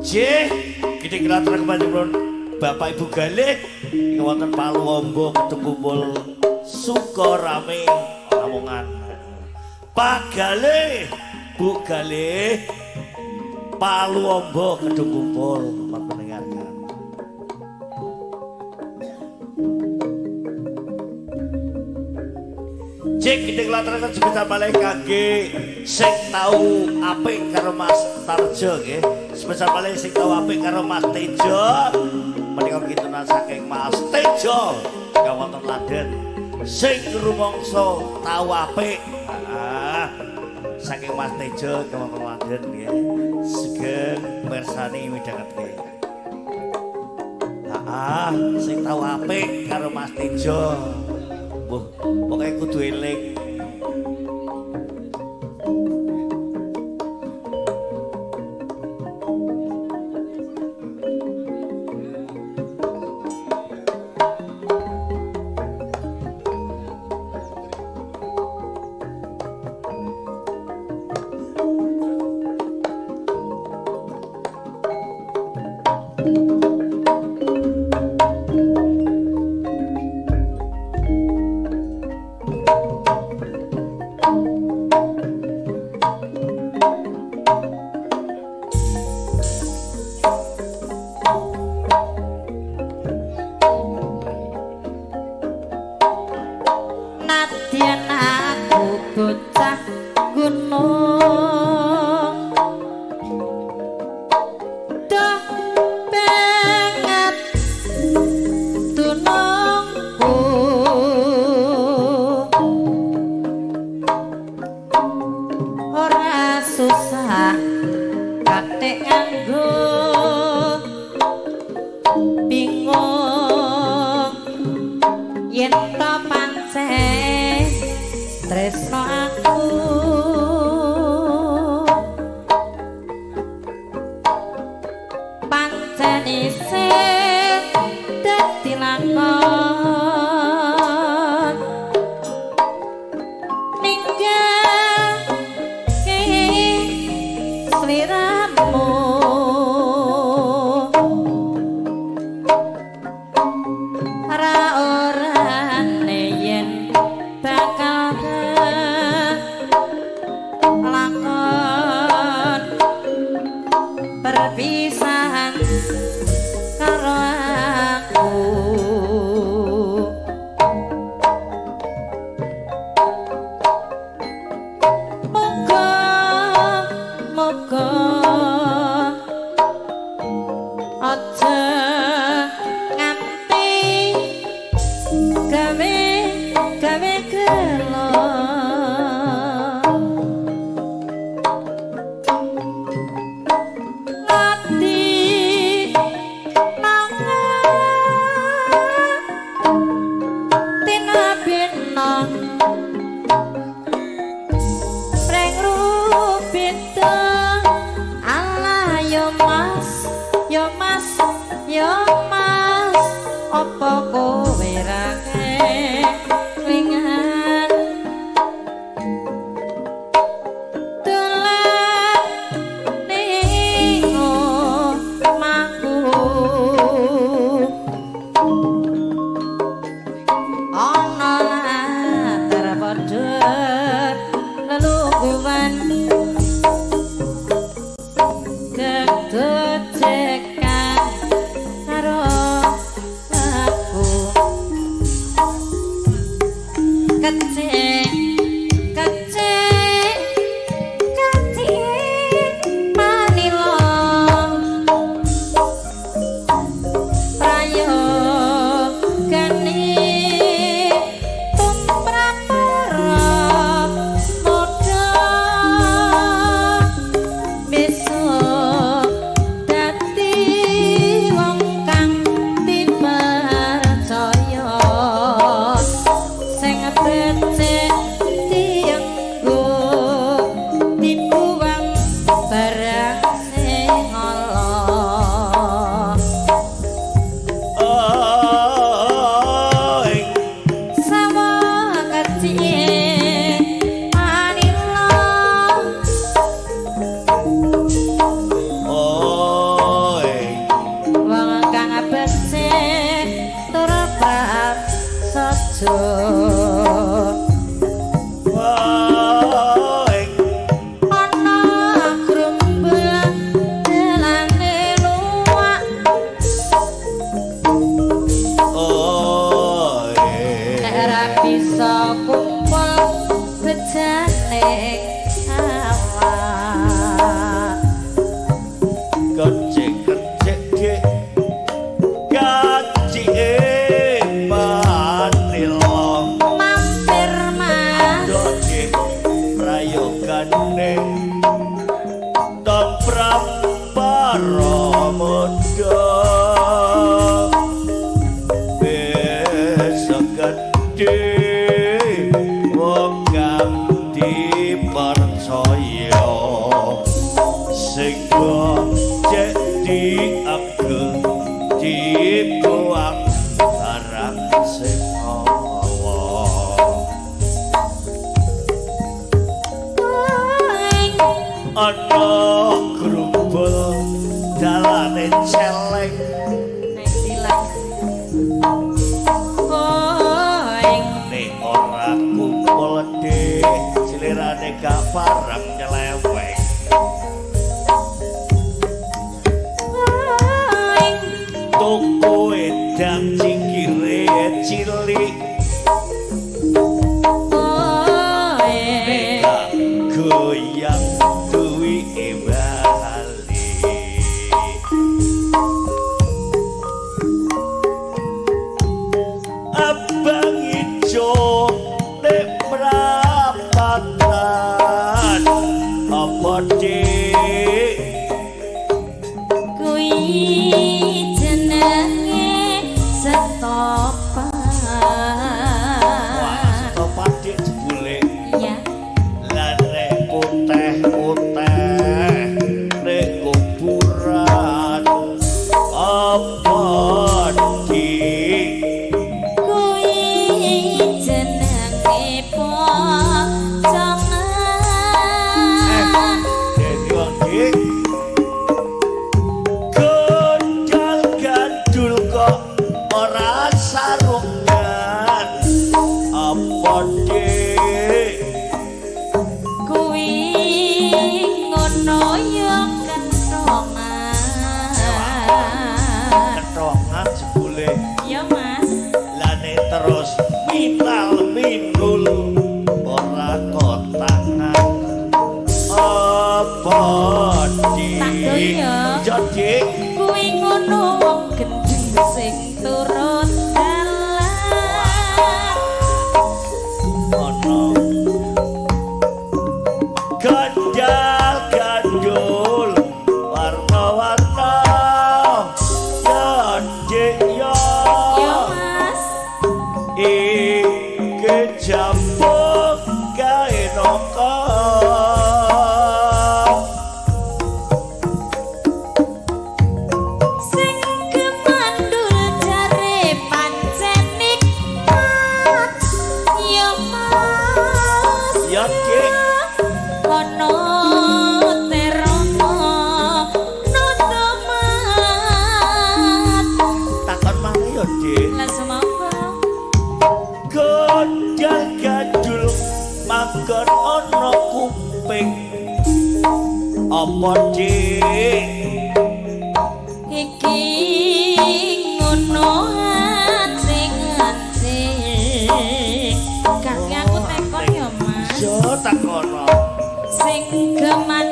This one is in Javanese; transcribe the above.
Jih, gede kelatur kembali Bapak Ibu Galih ing wonten Paluombo Kedung Kumpul Sukorame Lamongan. Pak Galih, Bu Galih, Paluombo Kedung Kumpul, selamat mendengarkan. Cek gede kelatur spesial malih kangge sing tau apik karo Mas Tarjo nggih. Spesial malih sing tau apik karo Mas Tejo. Menika kintunan saking Mas Tejo kang wonten Laden. Sing rumangsa tau apik. Ah, saking Mas Tejo kang wonten Laden nggih. Sugeng mirsani midhanget nggih. Ah, sing tau apik karo Mas Tejo. Mbuh, pokoke kudu eling. Nadyan aku bocah gunung, doh banget dunungku, ora susah katik nganggo bingung yen to pancen tresno aku. Pancen isih dadi lakon ninggalke sliramu, ra orane yen bakal senajan ning awak. Kecek kecek dik gacike patrilo. Mampir, Mas. Dode prayogane toprak para muda besok gedhe wong kang dipercaya sing cek diageng dibuang barang sing Allah. Ing Ana grumbul dalane celeng. Nek dilang. Oh, ing Nek ora kumpul dik silirane gak pareng nyeleweng. Ing Toko edang cikire cilik. Oh, Nek ing gak goyang duwike bali. Abang ijo nek prapatan apa dik? Kuwi jenenge setopan. Wah, setopan dik jebule. Iya. Lah nek putih-putih nek kuburan apa dik? Kuwi jenenge pocongan. Dadi kok dik gondal gandul kok ora sarungan apa dik? Kuwi ngono ya kentongan. Ketongan jebule. Ya, Mas. Lah nek terus minal minul ora kotangan apa dik? Tak doyo. Ya dik. Kuwi ngono wong gendeng sing turut dalan. Ana gandal gandul warna-warna ya dik ya. Ya, Mas. Iki jambung gawe nangka. Sing kemandul jare pancen nikmat ya, Mas. Ya dik. Ana terama no tomat. Takon maneh ya dik. Lah sumangga. Gondal gandul manggon ana kuping apa dik? Iki ngono anting-anting. Kaki aku tekon ya, Mas. Yo takono. Sing keman